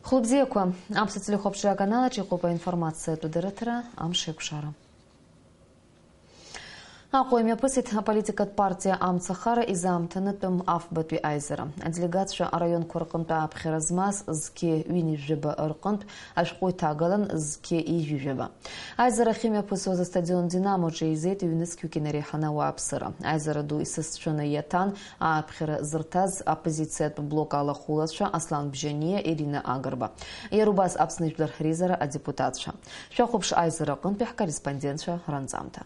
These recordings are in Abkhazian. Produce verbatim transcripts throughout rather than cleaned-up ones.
Хәлыбзиақәа, аԥсуа телехәаԥшра аканалаҿ иҟоуп аинформациатә дырраҭара, амш еиқәшара. Аҟәа имҩаԥысит аполитикатә партиа Амцахара изаамҭанытәым афбатәи аизара. Аделегатцәа араионқәа рҟынтә ааԥхьара змаз зқьи ҩынҩажәаба рҟынтә ашәҟәы иҭагалан зқьи ҩажәаба. Аизара ахь имҩаԥысуаз астадион Динамо аҿы еизеит ҩнызқьҩык инареиҳаны ауааԥсыра. Аизара ду исасцәаны иаҭан ааԥхьара зырҭаз аоппозициатә блок алахәылацәа Аслан Бжьаниа, Ирина Агрба. Иара убас Аԥсны Жәлар реизара адепутатцәа. Шәахәаԥш аизара аҟынтәи ҳкорреспондентцәа ранҵамҭа.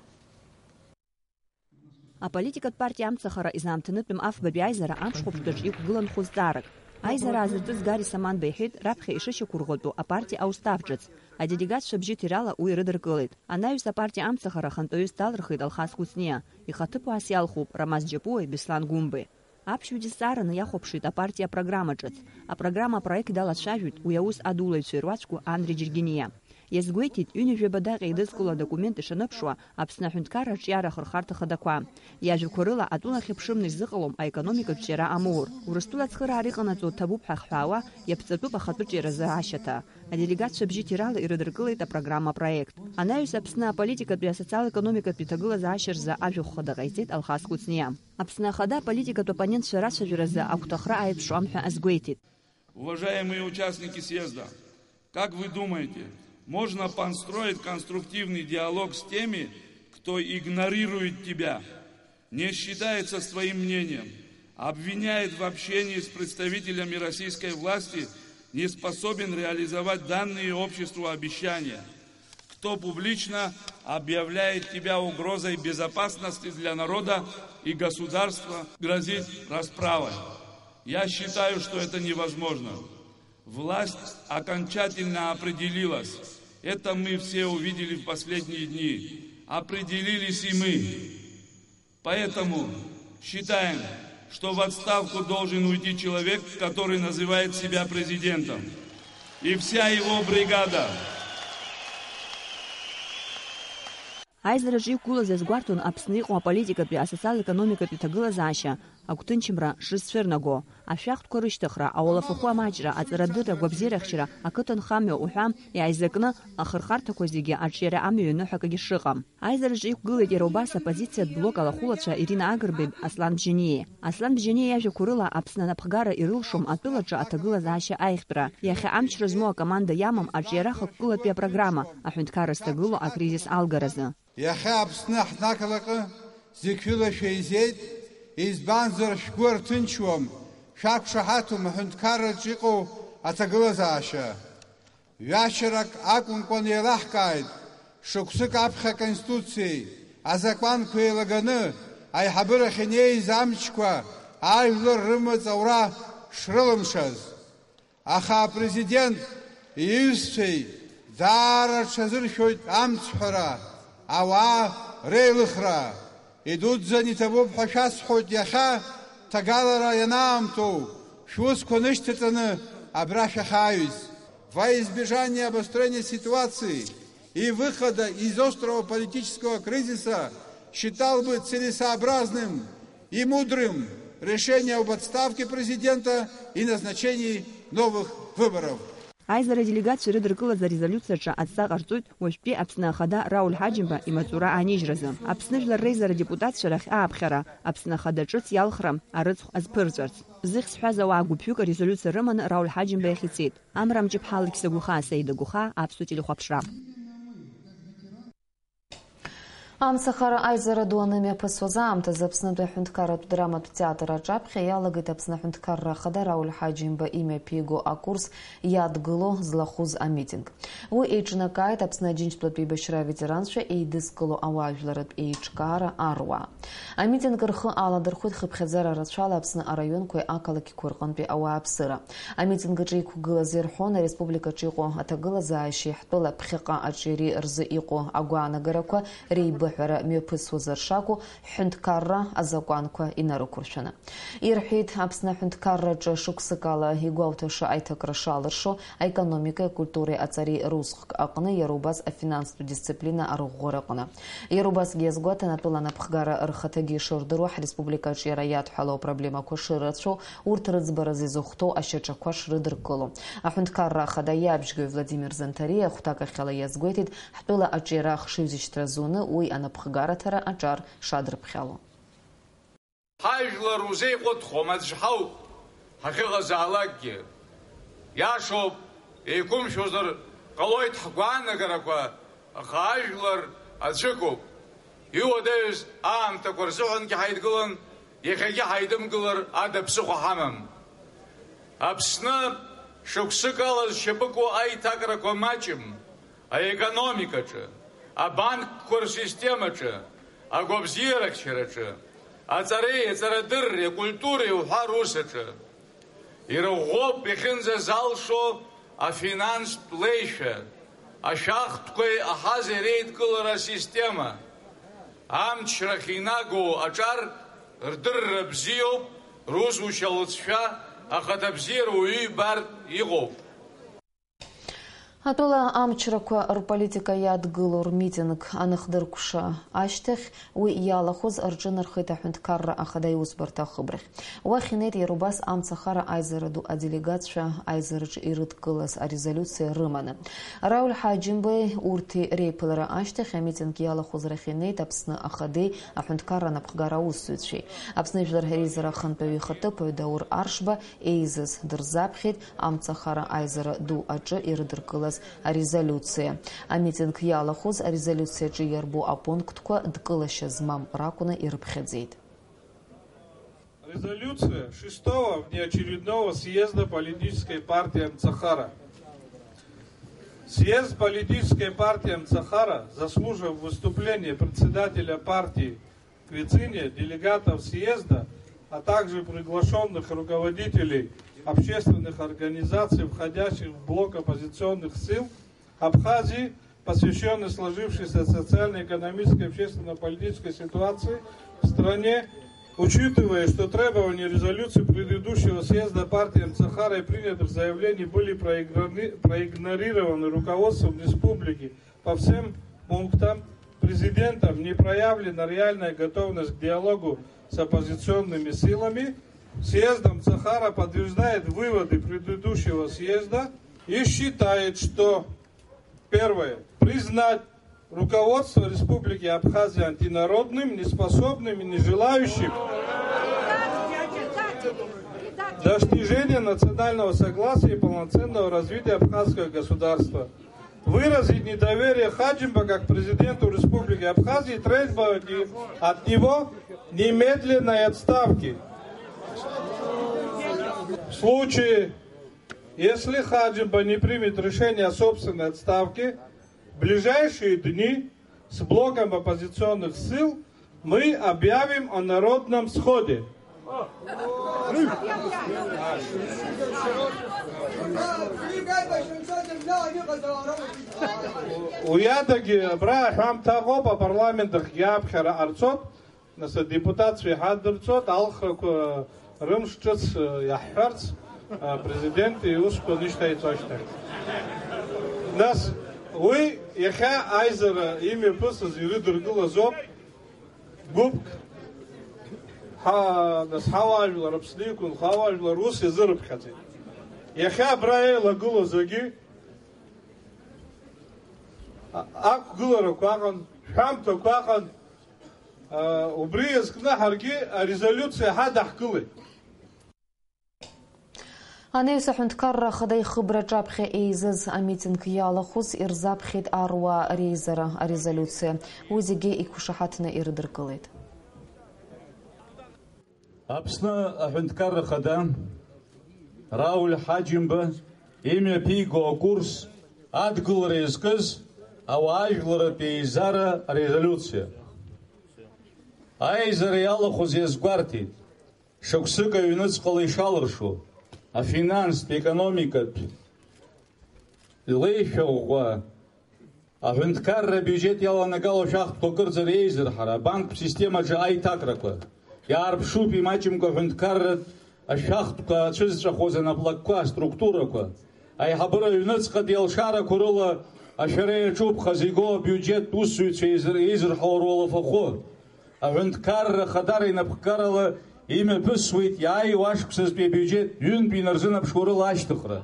Аполитикатә партиа Амцахара изаамҭанытәым афбатәи аизара амш хәаԥштәаҿ иқәгылан хәызҵаарак. Аизара аазыртыз Гари Саманба иҳәеит, раԥхьа ишышьақәырӷәӷәатәу апартиа аустав ҿыц. Аделегатцәа бжьы ҭирала уи рыдыркылеит. Анаҩс апартиа Амцахара ахантәаҩыс далырхит Алхас Кәыҵниа. Ихаҭыԥуаас иалхуп Рамаз Џьапуеи Беслан Гәымбеи. Аԥшьҩы дызҵаараны иахәаԥшит апартиа апрограммаҿыц. Апрограмма апроект далацәажәеит уи аус адулаҩцәа ируаӡәку Андри Џьергениа. Иазгәеиҭеит, ҩынҩажәаба даҟьа еидызкыло адокумент ишаныԥшуа, Аԥсны аҳәынҭқарра аҿиара ахырхарҭа хадақәа. Иажәақәа рыла, атәыла ахьыԥшымны изыҟалом аекономикатә ҿиара амур. Урыстәыла ацхыраара иҟанаҵо ҭабуп ҳәа ахҳәаауа, иаԥҵатәуп ахатәы ҿиаразы ашьаҭа. Аделегатцәа бжьы ҭирала ирыдыркылеит апрограмма апроект. Анаҩс Аԥсны аполитикатәи асоциал-економикатәи ҭагылазаашьа рзы ажәахә хада ҟаиҵеит Алхас Кәыҵниа. Аԥсны Ахада аполитикатә оппонентцәа рацәажәаразы агәҭахра аиԥшуам ҳәа азгәеиҭеит. Уважаемые участники съезда, как вы думаете, можно построить конструктивный диалог с теми, кто игнорирует тебя, не считается с твоим мнением, обвиняет в общении с представителями российской власти, не способен реализовать данные обществу обещания, кто публично объявляет тебя угрозой безопасности для народа и государства, грозит расправой? Я считаю, что это невозможно. Власть окончательно определилась. Это мы все увидели в последние дни. Определились и мы. Поэтому считаем, что в отставку должен уйти человек, который называет себя президентом. И вся его бригада. Аизараҿы иқәгылаз иазгәарҭон Аԥсны иҟоу аполитикатәи, асоциал-економикатәи ҭагылазаашьа агәҭынчымра шрызцәырнаго, ашәахтәқәа рышьҭыхра, ауалафахәы амаҷра, аҵарадырра, агәабзиарахьчара, ақыҭанхамҩа уҳәа иааизакны ахырхарҭақәа зегьы аҿиара амҩа ианыҳәо акгьы шыҟам. Аизараҿы иқәгылеит иара убас аоппозициатә блок алахәылацәа Ирина Агрбеи Аслан Бжьаниеи. Аслан Бжьаниа иажәақәа рыла, Аԥсны анапхгара ирылшом атәылаҿы аҭагылазаашьа аиӷьтәра. Иахьа амчра змоу акоманда иамам аҿиара хықәкылатәи апрограмма, аҳәынҭқарра зҭагылоу акризис алгаразы. Иахьа Аԥсны ҳнақалаҟы зықьҩыла шәеизеит, избанзар, шәгәы рҭынчуам, шәақәшаҳаҭуам аҳәынҭқарраҿ иҟоу аҭагылазаашьа. Ҩашьарак акәымкәан еилаҳкааит, шықәсык аԥхьа Аконституциеи азакәанқәеи еилаганы аиҳабырахь инеиз амчқәа ажәлар рымаҵ аура шрылымшаз. Аха апрезидент иҩызцәеи даара рҽазыршәоит амцҳәара, ауаа реилыхра. Идуӡӡан иҭабуп ҳәа шәасҳәоит иахьа, ҭагалара ианаамҭоу, шәусқәа нышьҭаҵаны абра шәахьааҩыз. Во избежание обострения ситуации и выхода из острого политического кризиса считал бы целесообразным и мудрым решение об отставке президента и назначении новых выборов. Аизара аделегациа ирыдыркылаз арезолиуциаҿы адҵа ҟарҵоит уажәтәи Аԥсны Ахада Рауль Ҳаџьымба имаҵура аанижьразы. Аԥсны Жәлар реизара адепутатцәа рахь ааԥхьара, Аԥсны Ахада ҿыц иалхра арыцхә азԥырҵәарц. Зыхьӡ ҳәаз ауаа гәыԥҩык арезолиуциа рыманы Рауль Ҳаџьымба иахь ицеит. Амра Мҷыԥҳа, Алықьса Гәыхаа, Саида Гәыхаа, Аԥсуа телехәаԥшра. Амцахара аизара ду анымҩаԥысуаз аамҭазы Аԥснытәи аҳәынҭқарратә драматә театр аҿаԥхьа иалагеит Аԥсны аҳәынҭқарра ахада Рауль Ҳаџьымба имҩаԥиго акурс иадгыло злахәыз амитинг. Уи еиҿнакааит Аԥсны Аџьынџьтәылатә еибашьра аветеранцәа еидызкыло ауаажәларратә еиҿкаара аруаа. Амитинг рхы аладырхәит хыԥхьаӡара рацәала Аԥсны араионқәеи ақалақьқәеи рҟынтәи ауааԥсыра. Амитинг аҿы иқәгылаз ирҳәон, ареспубликаҿы иҟоу аҭагылазаашьеи ҳтәыла ԥхьаҟа аҿиареи рзы иҟоу агәаанагарақәа реибыҳ-, ҳәара мҩаԥысуазар шакәу, ҳҳәынҭқарра азакәанқәа инарықәыршәаны. Ирҳәеит, Аԥсны аҳәынҭқарраҿы шықәсык ала игәоуҭаша аиҭакра шалыршо, аекономикеи акультуреи аҵареи русхк аҟны, иара убас афинанстә дисциплина арӷәӷәараҟны. Иара убасгьы иазгәаҭан, атәыла анапхгара рхаҭагьы ишырдыруа, ҳреспубликаҿ иара иадҳәалоу апроблемақәа шырацәоу, урҭ рыӡбараз изыхәҭоу ашьаҿақәа шрыдыркыло. Аҳәынҭқарра ахада иабжьгаҩ Владимир Занҭариа ахәҭакахьала иазгәеиҭеит, ҳтәыла аҿиара ахшыҩзышьҭра зуны уи анапхгараҭара аҿар шадырԥхьало. Ҳажәлар узеиҟәыҭхом, аӡә ҳауп ҳахьыҟазаалакгьы. Иашоуп, еиқәымшәозар ҟалоит ҳгәаанагарақәа, аха ажәлар аӡәыкоуп. Иуадаҩыз аамҭақәа рзыҳәангьы ҳаидгылан, иахьагьы ҳаидымгылар ада ԥсыхәа ҳамам. Аԥсны шықәсык ала зшьапыку аиҭакрақәа маҷым. Аекономикаҿы, абанкқәа рсистемаҿы, агәабзиарахьчараҿы, аҵареи аҵарадырреи акультуреи уҳәа русаҿы. Ирыӷәӷәоуп иахьынӡазалшо афинанстә леишәа, ашәахтәқәеи аҳазеи реидкылара асистема. Амчрахь инагоу аҿар рдырра бзиоуп русушьа лыҵшәа, ахаҭабзиара уаҩы ибартә иҟоуп. Атәыла амчрақәа рполитика иадгылоу рмитинг аныхдыркәша ашьҭахь, уи иалахәыз рҿынархеит аҳәынҭқарра ахада иусбарҭа ахыбрахь. Уахь инеит иара убас амцахара аизара ду аделегатцәа аизараҿы ирыдкылаз арезолиуциа рыманы. Рауль Ҳаџьымбеи урҭи реиԥылара ашьҭахь амитинг иалахәыз рахь инеит Аԥсны ахадеи аҳәынҭқарра анапхгара аусзуҩцәеи. Аԥсны Жәлар реизара ахантәаҩы ихаҭыԥуаҩ Даур Аршба еизаз дырзаԥхьеит амцахара аизара ду аҿы ирыдыркылаз арезолиуциа. Амитинг иалахәыз арезолиуциа аҿы иарбоу апунктқәа дкылашьа змам ракәны ирыԥхьаӡеит. Резолюция шестого внеочередного съезда политической партии Амцахара. Съезд политической партии Амцахара, заслушав выступление председателя партии Квициния, делегатов съезда, а также приглашённых руководителей общественных организаций, входящих в блок оппозиционных сил Абхазии, посвящённый сложившейся социально-экономической, общественно-политической ситуации в стране, учитывая, что требования резолюции предыдущего съезда партии Амцахара и принятых заявлений были проиграни-, проигнорированы руководством республики, по всем пунктам президентом не проявлена реальная готовность к диалогу с оппозиционными силами. Съезд Амцахара подтверждает выводы предыдущего съезда и считает, что, первое, признать руководство Республики Абхазия антинародным, неспособным и не желающим достижения национального согласия и полноценного развития абхазского государства. Выразить недоверие Хаджимба как президенту Республики Абхазии и требовать от него немедленной отставки. В случае, если Хаджимба не примет решение о собственной отставке, в ближайшие дни с блоком оппозиционных сил мы объявим о народном сходе. Уи адагьы абра аҳәамҭа ыҟоуп, апарламент ахь иааԥхьара ҟарҵоит, нас адепутатцәа иҳадырҵоит, алхрақәа рымш ҿыц иаҳҳәарц, апрезидент иусқәа нышьҭаиҵо ашьҭахь. Нас уи иахьа аизара имҩаԥысыз ирыдыркылаз ауп. Гәыԥк, ҳа-, нас ҳауаажәлар, Аԥсны иқәынхо ауаажәлар ус иазырыԥхьаӡеит. Иахьа абра еилагылоу зегьы а-, ақәгыларақәа аҟан, шәамҭақәа аҟан, а, убри иазкны ҳаргьы арезолиуциа ҳадаҳкылеит. Анаҩс аҳәынҭқарра ахада ихыбра аҿаԥхьа еизаз амитинг иалахәыз ирзаԥхьеит аруаа реизара арезолиуциа. Уи зегьы иқәшаҳаҭны ирыдыркылеит. Аԥсны аҳәынҭқарра ахада Рауль Ҳаџьымба имҩаԥиго акурс адгылара иазкыз ауаажәларратә еизара арезолиуциа. Аизара иалахәыз иазгәарҭеит. Шықәсык аҩныҵҟала ишалыршо, афинанстә, економикатә леишәа ӷәӷәа Аҳәынҭқарра абиуџьет иаланагало ашәахтәқәа акырӡа реизырҳара, абанктә системаҿы аиҭакрақәа. Иаарԥшуп имаҷымкәа аҳәынҭқарратә ашәахтәқәа ацәызҵәахуаз анаплакқәа, аструктурақәа. Аиҳабыра аҩныҵҟатәи алшарақәа рыла ашәара иаҿуп хазы игоу абиуџьеттә усзуҩцәа еизыр-, еизырҳауа руалафахәы. Аҳәынҭқарра ахадара инапхгарала имҩаԥысуеит иааиуа ашықәсазтәи абиуџьет ҩынтә инарзынаԥшуа рыла ашьҭыхра.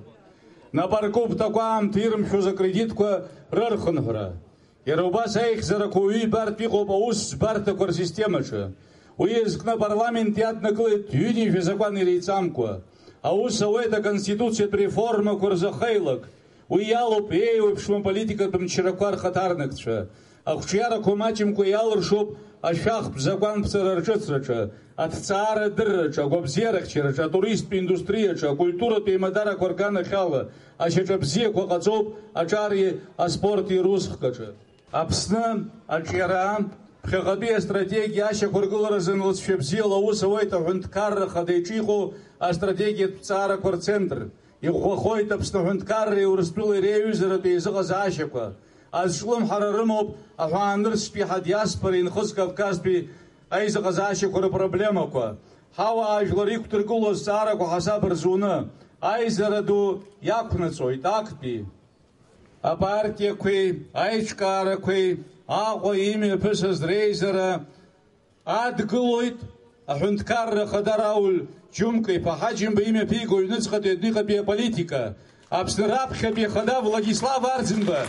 Нап аркуп такәаамҭа ирымшәоз акредитқәа рырхынҳәра. Иара убас аихьӡарақәа уаҩы ибартә иҟоуп аус ӡбарҭақәа рсистемаҿы. Уи иазкны апарламент иаднакылеит ҩынҩажәа закәан иреиҵамкәа. Аус ауеит аконституциатә реформақәа рзы ахеилак. Уи иалоуп еиуеиԥшым аполитикатә мчрақәа рхаҭарнакцәа. Ақәҿиарақәа маҷымкәа иалыршоуп ашәахтә закәанԥҵара рҿыцраҿы, аҭҵаарадырраҿы, агәабзиарахьчараҿы, атуристтә индустриаҿы, акультуратә еимадарақәа рганахьала ашьаҿа бзиақәа ҟаҵоуп аҿари аспорти русхкаҿы. Аԥсны аҿиара ԥхьаҟатәи астратегиа ашьақәыргыларазын лҵшәа бзиала аус ауеит аҳәынҭқарра хада иҿы иҟоу астратегиатә ҭҵаарақәа рцентр. Иӷәӷәахоит Аԥсны аҳәынҭқарреи Урыстәылеи реиҩызаратә еизыҟазаашьақәа. Азҿлымҳара рымоуп аҳәаанырцәтәи ҳадиаспореи Нхыҵ Кавказтәи аизыҟазаашьақәа рыпроблемақәа. Ҳауаажәлар иқәдыргылоу азҵаарақәа ҳасаб рзуны, аизара ду иақәнаҵоит актәи апартиақәеи, аиҿкаарақәеи, Аҟәа имҩаԥысыз реизара, адгылоит аҳәынҭқарра ахада Рауль Џьумка-иԥа Ҳаџьымба имҩаԥиго аҩныҵҟатәи адәныҟатәи аполитика, Аԥсны раԥхьатәи ахада Владислав Арӡынба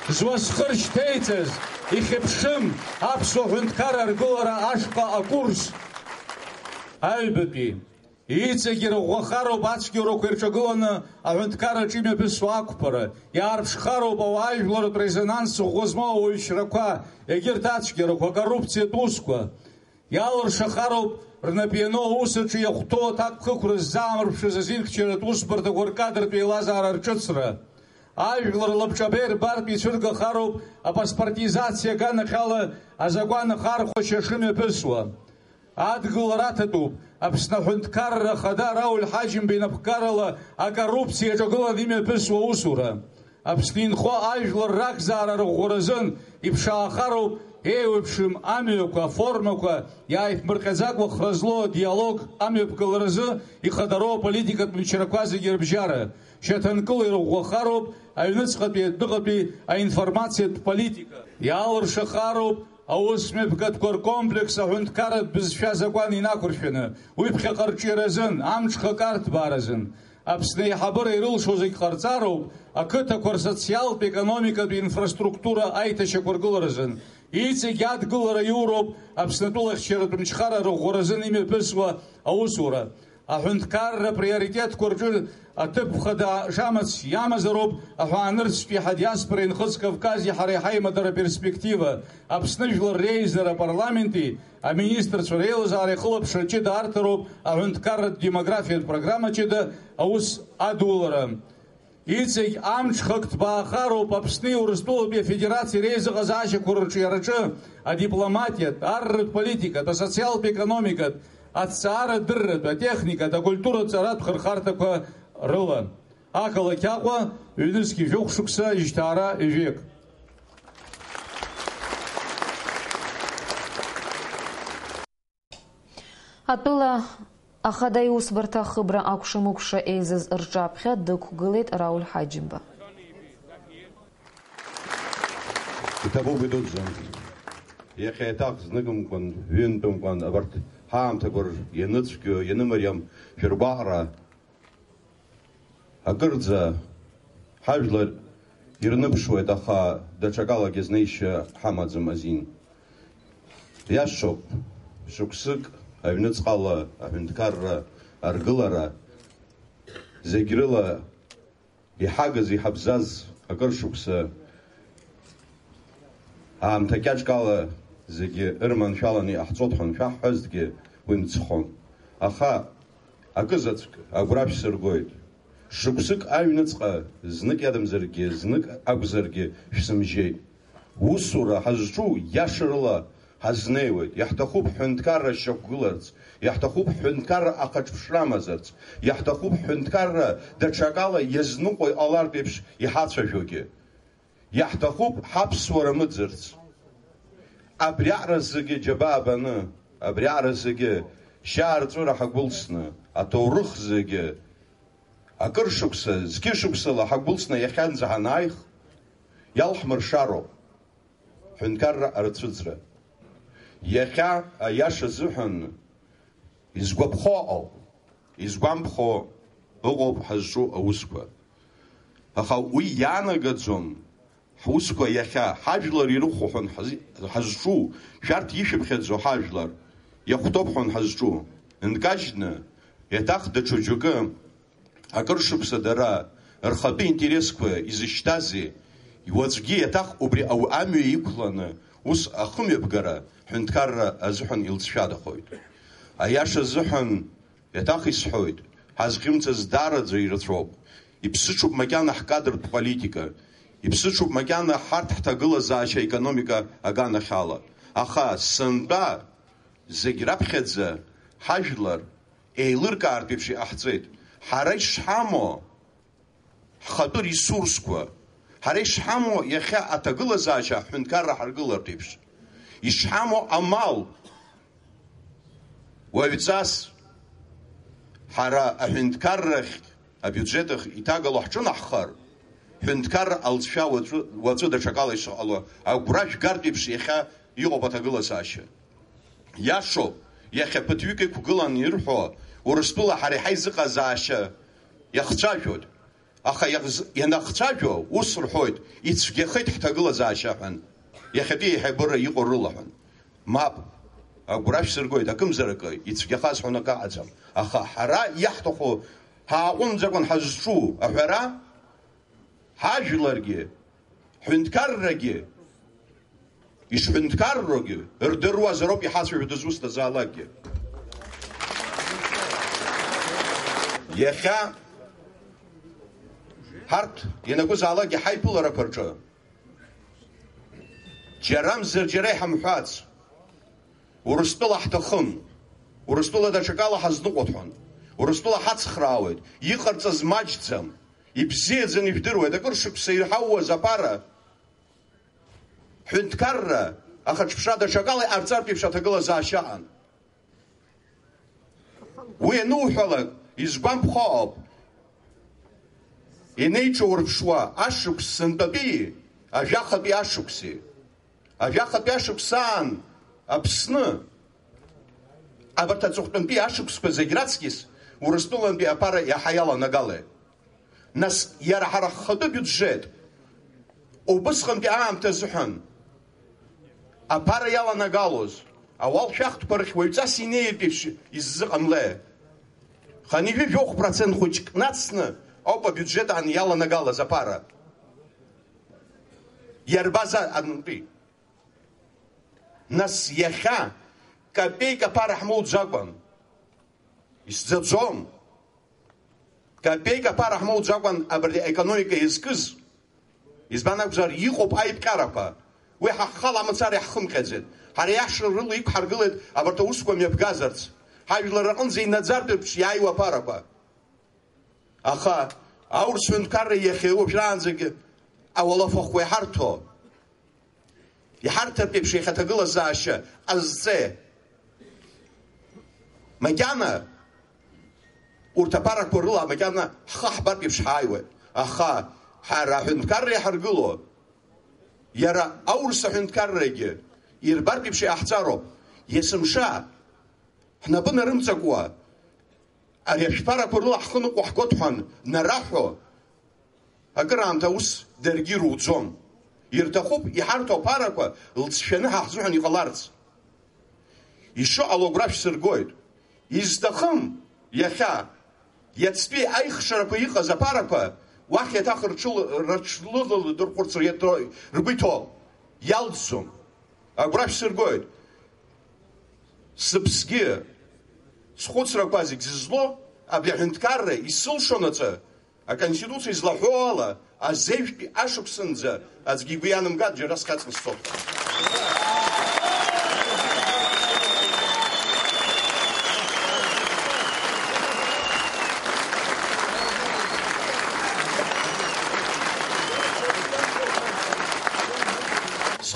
зуа зхы ршьҭеиҵаз, ихьыԥшым аԥсуа ҳәынҭқарра аргылара ашҟа акурс аҩбатәи. Иҵегьы ирӷәӷәахароуп ацәгьоурақәа ирҿагыланы аҳәынҭқарраҿы имҩаԥысуа ақәԥара, иаарԥшхароуп ауаажәларратә резонанс ӷәӷәа змоу ауаҩшьрақәа, егьырҭ ацәгьарақәа, акоррупциатә усқәа. Иалыршахароуп рнап иану аус аҿы иахәҭоу аҭакԥхықәра ззаамырԥшыз азинхьчаратә усбарҭақәа ркадртә еилазаара рҿыцра. Ажәлар лабҿаба ирбартә ицәыргахароуп апаспортизациа аганахьала азакәан ахархәашьа шымҩаԥысуа. Адгылара аҭатәуп Аԥсны аҳәынҭқарра ахада Рауль Ҳаџьымба инапхгарала акоррупциа иаҿагыланы имҩаԥысуа аусура. Аԥсны инхо ажәлар ракзаара рыӷәӷәаразын иԥшаахароуп еиуеиԥшым амҩақәа, аформақәа, иааиԥмырҟьаӡакәа хра злоу адиалог амҩаԥгаларазы ихадароу аполитикатә мчрақәа зегьы рыбжьара. Шьаҭанкыла ирыӷәӷәахароуп аҩныҵҟатәи адәныҟатәи аинформациатә политика. Иаалыршахароуп аусмҩаԥгатәқәа ркомплекс аҳәынҭқарратә бызшәа азакәан инақәыршәаны, уи ԥхьаҟа рҿиаразын, амҽхак арҭбааразын. Аԥсны аиҳабыра ирылшо зегь ҟарҵароуп, ақыҭақәа рсоциалтә-економикатә инфраструктура аиҭашьақәыргыларазын. Иҵегь адгылара иуроуп Аԥснытәыла ахьчаратә мчхара рыӷәӷәаразын имҩаԥысуа аусура. Аҳәынҭқарра априоритетқәа рҿы аҭыԥ хада шамац иамазароуп аҳәаанырцәтәи ҳадиаспореи Нхыҵ Кавкази ҳареи ҳаимадара перспектива, Аԥсны жәлар реизара апарламенти аминистрцәа реилазаара ихылаԥшра ҷыда арҭароуп аҳәынҭқарратә демографиатә программа ҷыда аус адулара. Иҵегь амҽхак ҭбаахароуп Аԥсни Урыстәылатәи Афедерациеи реизыҟазаашьақәа рырҿиараҿы адипломатиатә, арратә политикатә, асоциалтә економикатә, аҭҵаарадырратә, атехникатә, акультуратә ҵаратә хырхарҭақәа рыла. Ақалақь Аҟәа, ҩнызқь жәохә шықәса, жьҭаара ҩажәеик. Атәыла ахада иусбарҭа ахыбра акәша-мыкәша еизаз рҿаԥхьа дықәгылеит Рауль Ҳаџьымба. Иҭабуп идуӡӡан. Иахьа еиҭах зныкымкәан, ҩынтәымкәан абарҭ ҳаамҭақәа рзы ианыцәгьоу, ианымариам шәыргәаҟра акырӡа ҳажәлар ирныԥшуеит, аха даҽакалагьы знеишьа ҳамаӡам азин. Иашоуп, шықәсык аҩныҵҟала аҳәынҭқарра аргылара, зегь рыла иҳагыз, иҳабзаз акыр шықәса аамҭа кьаҿк ала зегьы ырманшәаланы иҟаҳҵоит ҳәа аншәаҳҳәазгьы, уи мцхон. Аха акызаҵәык агәра шәсыргоит. Шықәсык аҩныҵҟа, знык иадамзаргьы, знык акәзаргьы шәсымжьеит. Усура ҳазҿу иашарыла ҳазнеиуеит. Иаҳҭахуп ҳҳәынҭқарра шьақәгыларц, иаҳҭахуп ҳҳәынҭқарра ахаҿԥшра амазарц, иаҳҭахуп ҳҳәынҭқарра даҽакала иазныҟәо иҟалартә еиԥш иҳацәажәогьы. Иаҳҭахуп ҳаԥсуара мыӡырц. Абри аҟара зегьы џьабаа баны, абри аҟара зегьы шьаарҵәыра ҳагәылсны, аҭоурых зегьы акыр шықәса, зқьышықәсала ҳагәылсны иахьанӡа ҳанааих, иалҳмыршароуп ҳәынҭқарра арацәыӡра. Иахьа, аиаша азыҳәан, изгәаԥхо ыҟоуп, изгәамԥхо ыҟоуп ҳазҿу аусқәа. Аха уи иаанагаӡом ҳусқәа иахьа, ҳажәлар ирыхәо ҳәа ҳаз-, ҳазҿу, шәарҭ ишәыԥхьаӡо ҳажәлар иахәҭоуп ҳәа ҳазҿу. Нкажьны, еиҭах даҽа џьоукы акыр шықәса дара рхатәы интересқәа изышьҭази, уаҵәгьы еиҭах убри ау-, амҩа иқәланы ус ахымҩаԥгара ҳәынҭқарра азыҳәан илҵшәадахоит. Аиаша азыҳәан, еиҭах исҳәоит, ҳазхьымӡаз даараӡа ирацәоуп. Иԥсыҽуп макьана ҳкадртә политика, иԥсыҽуп макьана ҳарҭ ҳҭагылазаашьа аекономика аганахьала. Аха сынтәа зегь раԥхьаӡа ҳажәлар еилыркаартә еиԥш иҟаҳҵеит. Ҳара ишҳамоу ҳхатәы ресурсқәа, ҳара ишҳамоу иахьа аҭагылазаашьа ҳҳәынҭқарра ҳаргылартә еиԥш, ишҳамоу амал, уаҩҵас ҳара аҳәынҭқаррахь, абиуџьет ахь иҭагало ҳҿынаҳхар, ҳҳәынҭқарра алҵшәа уаҵәы, уаҵәы даҽакала ишыҟало агәра шәгартә еиԥш иахьа иҟоуп аҭагылазаашьа. Иашоуп, иахьа ԥыҭҩык иқәгылан ирҳәо, Урыстәыла ҳара иҳаизыҟазаашьа иахцәажәоит. Аха иахз-, ианахцәажәо, ус рҳәоит, ицәгьахеит ҳҭагылазаашьа ҳәан, иахьатәи аиҳабыра иҟоу рыла ҳәан. Мап, агәра шәсыргоит, акымзаракы, ицәгьахаз ҳәа акы аҟаӡам. Аха ҳара иаҳҭаху ҳааҟәымҵӡакәан ҳазҿу аҳәара, ҳажәларгьы, ҳҳәынҭқаррагьы, ишҳәынҭқаррогьы рдыруазароуп иҳацәажәо дызусҭазаалакгьы. Иахьа ҳарҭ ианакәызаалакгьы ҳаиԥыларақәа рҿы џьарамзар џьара иҳамҳәац, Урыстәыла ҳҭахым, Урыстәыла даҽакала ҳазныҟәо ҳәа, Урыстәыла ҳацхраауеит, иҟарҵаз маҷӡам, ибзиаӡаны ижәдыруеит, акыр шықәса иҳауаз аԥара, ҳәынҭқарра ахаҿԥшра даҽакала иҟарҵартә еиԥш аҭагылазаашьа аҟан. Уи ануҳәалак, изгәамԥхо ауп. Инеиҿаурԥшуа ашықәс сынтәатәи, ажәахатәи ашықәси. Ажәахатәи ашықәсаан Аԥсны, абарҭ аҵыхәтәантәи ашықәсқәа зегь раҵкьыс Урыстәылантәи аԥара иаҳа иаланагалеит. Нас, иара ҳара ҳхатәы биуџьет убысҟантәи аамҭа азыҳәан аԥара иаланагалоз, ауал шәахтәқәа рахь уаҩҵас инеиртә еиԥш иззыҟамлеи? Хынҩажәи жәохә процент хәыҷк нацны ауп абиуџьет аан иаланагалаз аԥара. Иарбаз анынтәи? Нас иахьа капеик аԥара ҳмоуӡакәан, исӡаӡом. Капеик аԥара ҳмоуӡакәан абри аекономика иазкыз, избан акәзар, иҟоуп аиԥҟьарақәа. Уи ҳаххала мацара иаҳхымҟьаӡеит. Ҳара иаша рыла иқәҳаргылеит абарҭ аусқәа мҩаԥгазарц. Ҳажәлар рҟынӡа инаӡартә еиԥш иааиуа аԥарақәа. Аха аурыс ҳәынҭқарра иахьа уажәраанӡагьы ауалафахәқәа иҳарҭо, иҳарҭартә еиԥш иахьа аҭагылазаашьа ҟазҵеи? Макьана урҭ аԥарақәа рыла макьана ҳхы ҳбартә еиԥш ҳааиуеит. Аха ҳара аҳәынҭқарра иаҳаргыло, иара аурыс аҳәынҭқаррагьы ирбартә еиԥш иҟаҳҵароуп. Есымша ҳнапы нарымҵакуа, ари ашәԥарақәа рыла ҳхы ныҟәо ҳгоит ҳәа нараҳәо, акыраамҭа ус даргьы ируӡом. Ирҭахуп иҳарҭо аԥарақәа лҵшәаны ҳа ҳзыҳәан иҟаларц. Ишыҟало агәра шәсыргоит. Изҭахым иахьа, иацтәи аихшарақәа иҟаз аԥарақәа уахь иаҭах рҽыл-, рыҽлылалдырхәырц ргәы иҭоу, иалҵӡом. Агәра шәсыргоит. Сыԥсгьы, схәыцрақәа зегь зызло, абри аҳәынҭқарра исылшонаҵы, аконституциа излаҳәо ала, азеижәтәи ашықәсынӡа аӡәгьы игәы ианамган, џьара схьаҵны сцоит.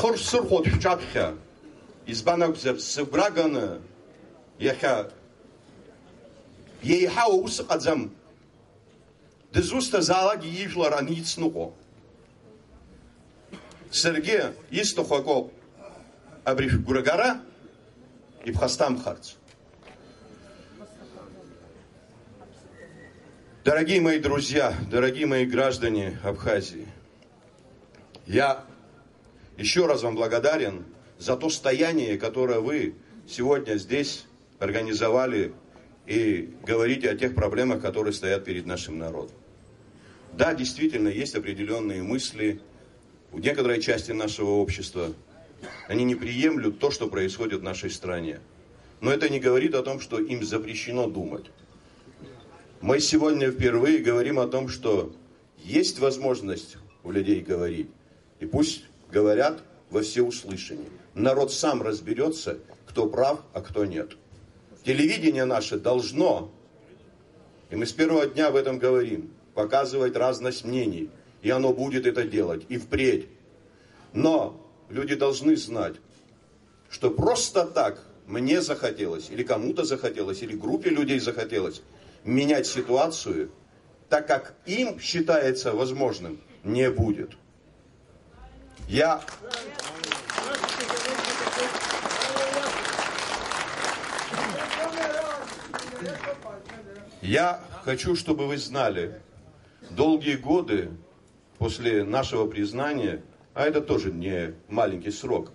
Хырсырхәоит шәҿаԥхьа, избан акәзар, сыгәра ганы, иахьа еиҳау аус ыҟаӡам, дызусҭазаалакгьы ижәлар аницныҟәо. Саргьы исҭаху акоуп, абри шәгәрагара иԥхасҭамхарц. Дорогие мои друзья, дорогие мои граждане Абхазии, я ещё раз вам благодарен за то стояние, которое вы сегодня здесь организовали и говорите о тех проблемах, которые стоят перед нашим народом. Да, действительно, есть определённые мысли у некоторой части нашего общества. Они не приемлют то, что происходит в нашей стране. Но это не говорит о том, что им запрещено думать. Мы сегодня впервые говорим о том, что есть возможность у людей говорить. И пусть говорят во всеуслышание. Народ сам разберётся, кто прав, а кто нет. Телевидение наше должно, и мы с первого дня об этом говорим, показывать разность мнений. И оно будет это делать и впредь. Но люди должны знать, что просто так мне захотелось, или кому-то захотелось, или группе людей захотелось менять ситуацию так, как им считается возможным, не будет. Я, я хочу, чтобы вы знали, долгие годы после нашего признания, а это тоже не маленький срок,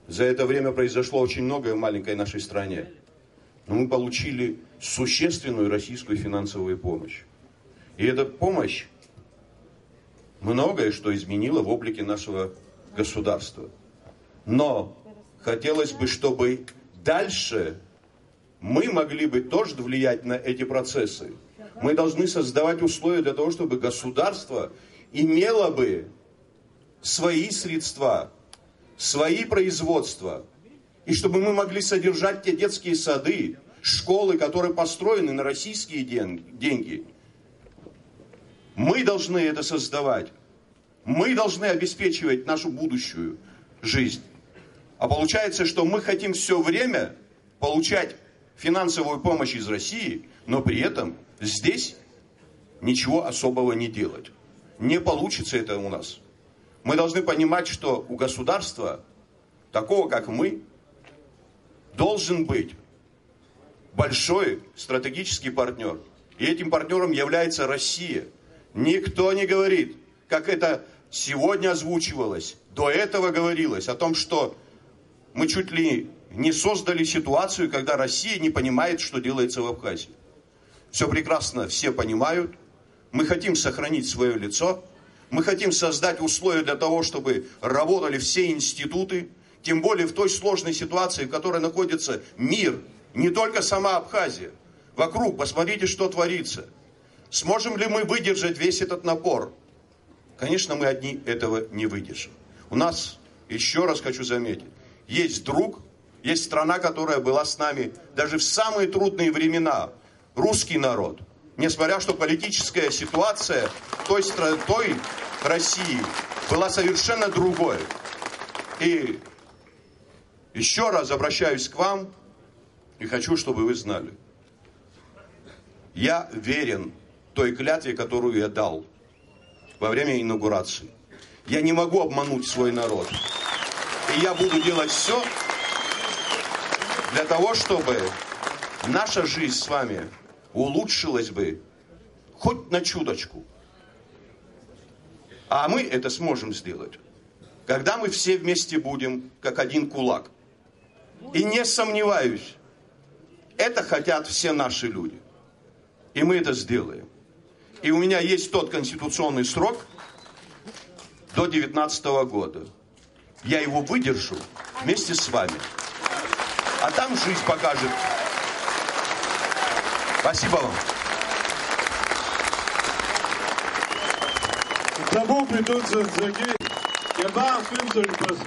за это время произошло очень многое в маленькой нашей стране, но мы получили существенную российскую финансовую помощь. И эта помощь многое что изменила в облике нашего государства. Но хотелось бы, чтобы дальше мы могли бы тоже влиять на эти процессы. Мы должны создавать условия для того, чтобы государство имело бы свои средства, свои производства, и чтобы мы могли содержать те детские сады, школы, которые построены на российские ден-, деньги. Мы должны это создавать. Мы должны обеспечивать нашу будущую жизнь. А получается, что мы хотим всё время получать финансовую помощь из России, но при этом здесь ничего особого не делать. Не получится это у нас. Мы должны понимать, что у государства, такого как мы, должен быть большой стратегический партнёр. И этим партнёром является Россия. Никто не говорит, как это сегодня озвучивалось, до этого говорилось, о том, что мы чуть ли не создали ситуацию, когда Россия не понимает, что делается в Абхазии. Всё прекрасно, все понимают. Мы хотим сохранить своё лицо. Мы хотим создать условия для того, чтобы работали все институты. Тем более в той сложной ситуации, в которой находится мир, не только сама Абхазия. Вокруг, посмотрите, что творится. Сможем ли мы выдержать весь этот напор? Конечно, мы одни этого не выдержим. У нас, ещё раз хочу заметить, есть друг, есть страна, которая была с нами даже в самые трудные времена. Русский народ. Несмотря что политическая ситуация той стра-, той России была совершенно другой. И ещё раз обращаюсь к вам и хочу, чтобы вы знали. Я верен той клятве, которую я дал во время инаугурации. Я не могу обмануть свой народ. И я буду делать всё для того, чтобы наша жизнь с вами улучшилась бы хоть на чуточку. А мы это сможем сделать, когда мы все вместе будем, как один кулак. И не сомневаюсь, это хотят все наши люди. И мы это сделаем. И у меня есть тот конституционный срок до девятнадцатого года. Я его выдержу вместе с вами. А там жизнь покажет. Спасибо вам. Ҭабуп идуӡӡагьы, иабаахымҵәои, мшәан?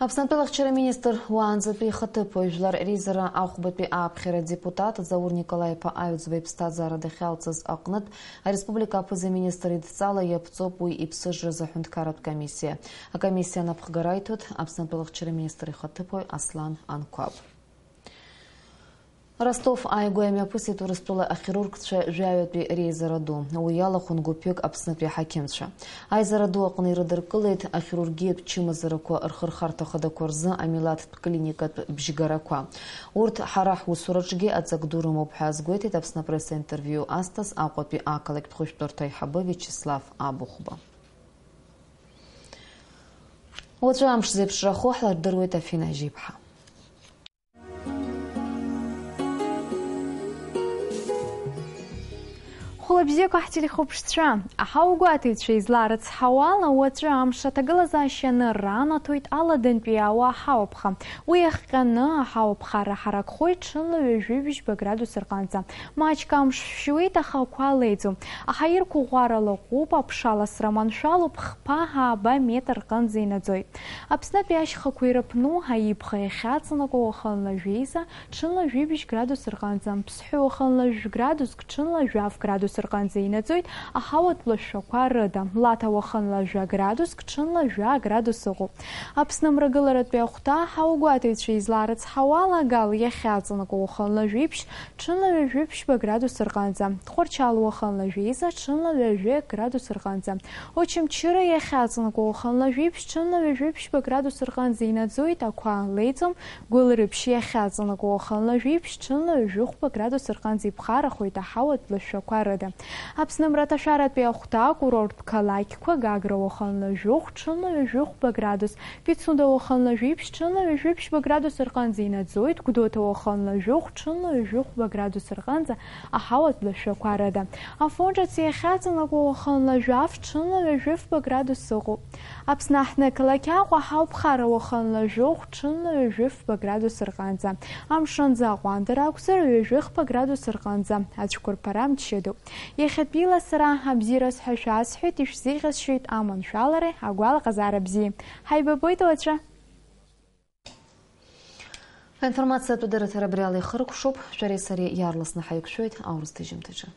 Аԥснытәылахьчара министр уаанӡатәи ихаҭыԥуаҩ, жәлар реизара ахәбатәи ааԥхьара адепутат Заур Николаи-иԥа Аҩӡба иԥсҭазаара дахьалҵыз аҟнытә, ареспублика аԥыза-министр идҵала иаԥҵоуп уи иԥсыжразы аҳәынҭқарратә комиссиа. Акомиссиа анапхгара аиҭоит Аԥснытәылахьчара министр ихаҭыԥуаҩ Аслан Анқәаб. Ростов ааигәа имҩаԥысит Урыстәыла ахирургцәа жәаҩатәи реизара ду. Уи иалахәын гәыԥҩык Аԥснытәи аҳақьымцәа. Аизара ду аҟны ирыдыркылеит ахирургиатә чымазарақәа рхырхарҭа хадақәа рзы амилаҭтә клиникатә бжьгарақәа. Урҭ ҳара ҳусураҿгьы аҵак ду рымоуп ҳәа азгәеиҭеит Аԥсны апресс-аинтервиу азҭаз Аҟәатәи ақалақьтә хәышәтәырҭа аиҳабы Виачеслав Абыхәба. Уаҵәы амш зеиԥшрахо ҳлардыруеит, Афина Жьиԥҳа. Хәлабзиақәа ҳтелехәаԥшцәа, аҳауагәаҭаҩцәа излаарыцҳауала, уаҵәы амш аҭагылазаашьа ананаҭоит аладантәи ауа аҳауаԥха. Уи иахҟьаны аҳауаԥхара ҳаракхоит ҽынла ҩажәи жәба градус рҟынӡа. Маҷк амш шәшьуеит, аха ақәа леиӡом. Аҳаирқәа ӷәӷәарала ыҟоуп, аԥша ласра маншәалоуп, хԥа ааба метр рҟынӡа инаӡоит. Аԥснытәи ашьхақәа ирыԥну аибӷа иахьаҵанакуа уахынла жәеиза, ҽынла жәибжь градус рҟынӡа, Ԥсҳәы уахынла жәградуск, ҽынла жәаф градус рҟынӡа инаӡоит аҳауатә лашәақәа рыда, Лаҭа уахынла жәа градуск, ҽынла жәа градус ыҟоуп. Аԥсны мрагыларатәи ахәҭа, ҳаугәаҭаҩцәа излаарыцҳауала, Гал иахьаҵанакуа уахынла жәиԥшь, ҽынла ҩажәи ԥшьба градус рҟынӡа, Тҟәарчал уахынла жәеиза, ҽынла ҩажәи градус рҟынӡа, Очамчыра иахьаҵанакуа уахынла жәиԥшь, ҽынла ҩажәи ԥшьба градус рҟынӡа инаӡоит, ақәа леиӡом, Гәылрыԥшь иахьаҵанакуа уахынла жәиԥшь, ҽынла ҩажәи хәба градус рҟынӡа иԥхарахоит аҳауатә лашәақәа рыда. Аԥсны мраҭашәаратәи ахәҭа, акурорттә қалақьқәа, Гагра уахынла жәохә, ҽынла ҩажәи хәба градус, Пицунда уахынла жәиԥшь, ҽынла ҩажәи ԥшьба градус рҟынӡа инаӡоит, Гәдоуҭа уахынла жәохә, ҽынла ҩажәи хәба градус рҟынӡа аҳауатә лашәақәа рыда. Афон ҿыц иахьаҵанакуа уахынла жәаф, ҽынла ҩажәи фба градус ыҟоуп. Аԥсны аҳҭнықалақь Аҟәа аҳауа ԥхара уахынла жәохә, ҽынла ҩажәи фба градус рҟынӡа. Амшынӡы аҟәандара акәзар, ҩажәи хба градус рҟынӡа. Ацәқәырԥара мчыдоуп. Иахьатәиала сара абзиараз ҳәа шәасҳәеит, ишәзеиӷьасшьоит аманшәалареи агәалаҟазаара бзиеи. Ҳаибабоит уаҵәы! Аинформациатә дырраҭара абри ала ихыркәшоуп, шәареи сареи иаарласны ҳаиқәшәоит аурыс ҭыжьымҭаҿы.